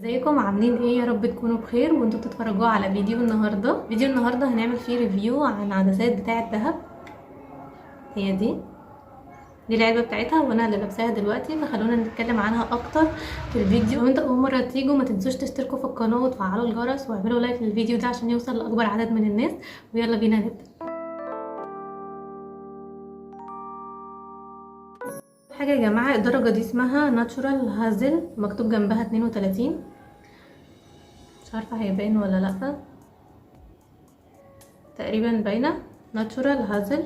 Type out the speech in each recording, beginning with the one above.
ازيكم عاملين ايه؟ يا رب تكونوا بخير وانتوا بتتفرجوا على فيديو النهارده. فيديو النهارده هنعمل فيه review عن عدسات بتاعه دهب. هي دي العلبة بتاعتها وانا اللي لابساها دلوقتي، فخلونا نتكلم عنها اكتر في الفيديو. لو انتوا اول مرة تيجوا ما تنسوش تشتركوا في القناة وتفعلوا الجرس واعملوا like للفيديو ده عشان يوصل لاكبر عدد من الناس. ويلا بينا نبدا. حاجة يا جماعة، الدرجة دي اسمها natural hazel، مكتوب جنبها 32، مش عارفه هيبان ولا لا، تقريبا باينة. natural hazel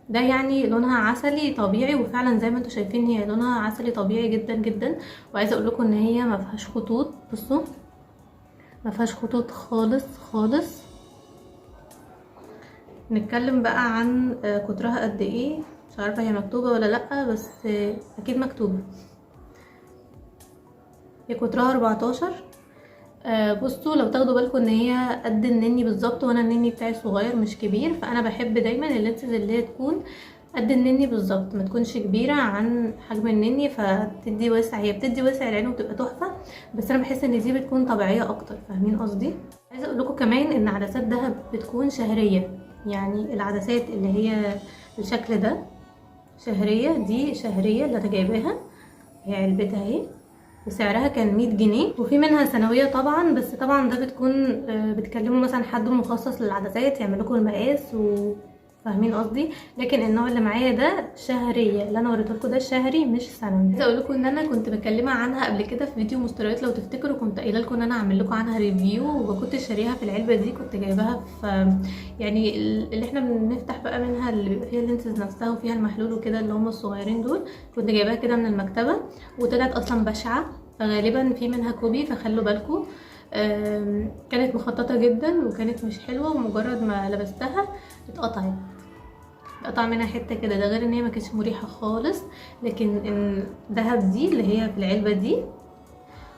ده يعني لونها عسلي طبيعي، وفعلا زي ما انتم شايفين هي لونها عسلي طبيعي جدا جدا. وعايزه اقول لكم ان هي ما فيهاش خطوط، بصوا ما فيهاش خطوط خالص خالص. نتكلم بقى عن قطرها قد ايه، مش عارفه هي مكتوبة ولا لا، بس اكيد مكتوبة. هي قطرها 14. بصوا لو تاخدوا بالكم ان هي قد النني بالظبط، وانا النني بتاعي صغير مش كبير، فانا بحب دايما ال lenses اللي هي تكون قد النني بالظبط، ما تكونش كبيرة عن حجم النني، فتدي وسع. هي بتدي وسع العين وبتبقى تحفة، بس انا بحس ان دي بتكون طبيعية اكتر، فاهمين قصدي؟ عايزه اقول لكم كمان ان عدسات دهب بتكون شهرية، يعني العدسات اللي هي بالشكل ده شهرية، دي شهرية اللي انا جايباها، هي علبتها اهي، وسعرها كان 100 جنيه. وفي منها سنوية طبعا، بس طبعا ده بتكون بتكلموا مثلا حد مخصص للعدسات يعمل لكم المقاس، وفاهمين قصدي. لكن النوع اللي معايا ده شهرية، اللي انا وريته لكم ده شهري مش سنوي. عايزه اقول لكم ان انا كنت بكلمه عنها قبل كده في فيديو مشتريات لو تفتكروا، كنت قايله لكم ان انا هعمل لكم عنها review، وكنت شاريها في العلبة دي، كنت جايباها في يعني اللي احنا بنفتح بقى منها اللي بيبقى فيها ال lenses نفسها وفيها المحلول وكده، اللي هم الصغيرين دول، كنت جايباها كده من المكتبة، وطلعت اصلا بشعة، فغالبا في منها copy، فخلوا بالكم. كانت مخططه جدا وكانت مش حلوة، ومجرد ما لبستها اتقطعت، اتقطع منها حتة كده، ده غير ان هي ما كانتش مريحه خالص. لكن الذهب دي اللي هي في العلبة دي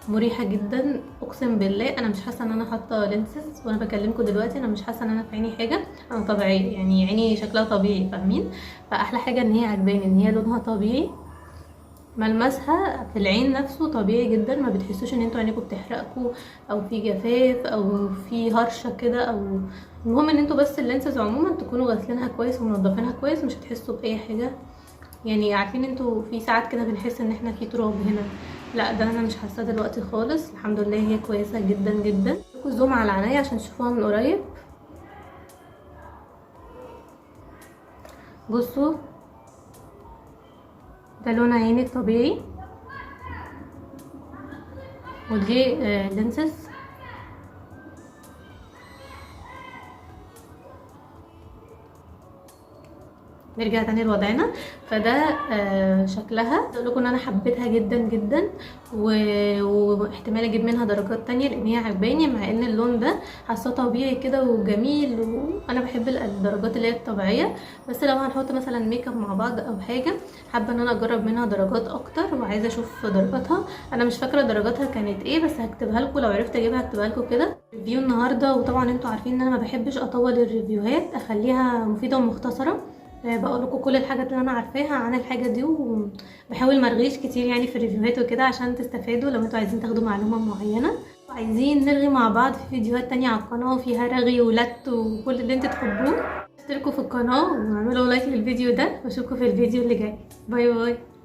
مريحه جدا، اقسم بالله انا مش حاسه ان انا حاطه lenses وانا بكلمكم دلوقتي، انا مش حاسه ان انا في عيني حاجة، انا طبيعية يعني، عيني شكلها طبيعي، فاهمين؟ فاحلى حاجة ان هي عجباني ان هي لونها طبيعي، ملمسها في العين نفسه طبيعي جدا، ما بتحسوش ان انتوا عينيكم بتحرقكم او في جفاف او في هرشه كده، او المهم ان انتوا بس ال lenses عموما تكونوا غاسلينها كويس ومنضفينها كويس، مش هتحسوا باي حاجة. يعني عارفين انتوا في ساعات كده بنحس ان احنا في تراب هنا، لا ده انا مش حاسه دلوقتي خالص، الحمد لله هي كويسة جدا جدا. zoom على عينيا عشان تشوفوها من قريب. بصوا ده لون عيني الطبيعي، ودي lenses. نرجع تاني لوضعنا. فده شكلها. اقول لكم ان انا حبيتها جدا جدا، واحتمال اجيب منها درجات تانية لان هي عجباني، مع ان اللون ده حاساه طبيعي كده وجميل، وانا بحب الدرجات اللي هي الطبيعية، بس لو هنحط مثلا ميك اب مع بعض او حاجة، حابة ان انا اجرب منها درجات اكتر، وعايزه اشوف درجاتها. انا مش فاكره درجاتها كانت ايه، بس هكتبها لكم لو عرفت اجيبها هكتبها لكم كده. review النهارده، وطبعا انتوا عارفين ان انا ما بحبش اطول ال review هات، اخليها مفيدة ومختصره، بقول لكم كل الحاجات اللي انا عارفاها عن الحاجة دي، وبحاول ما ارغيش كتير يعني في ال review هات وكده عشان تستفادوا لو انتوا عايزين تاخدوا معلومة معينة. وعايزين نرغي مع بعض في فيديوهات تانية على القناة وفيها رغي ولت وكل اللي انتوا تحبوه. اشتركوا في القناة واعملوا like للفيديو ده، واشوفكم في الفيديو اللي جاي. bye bye.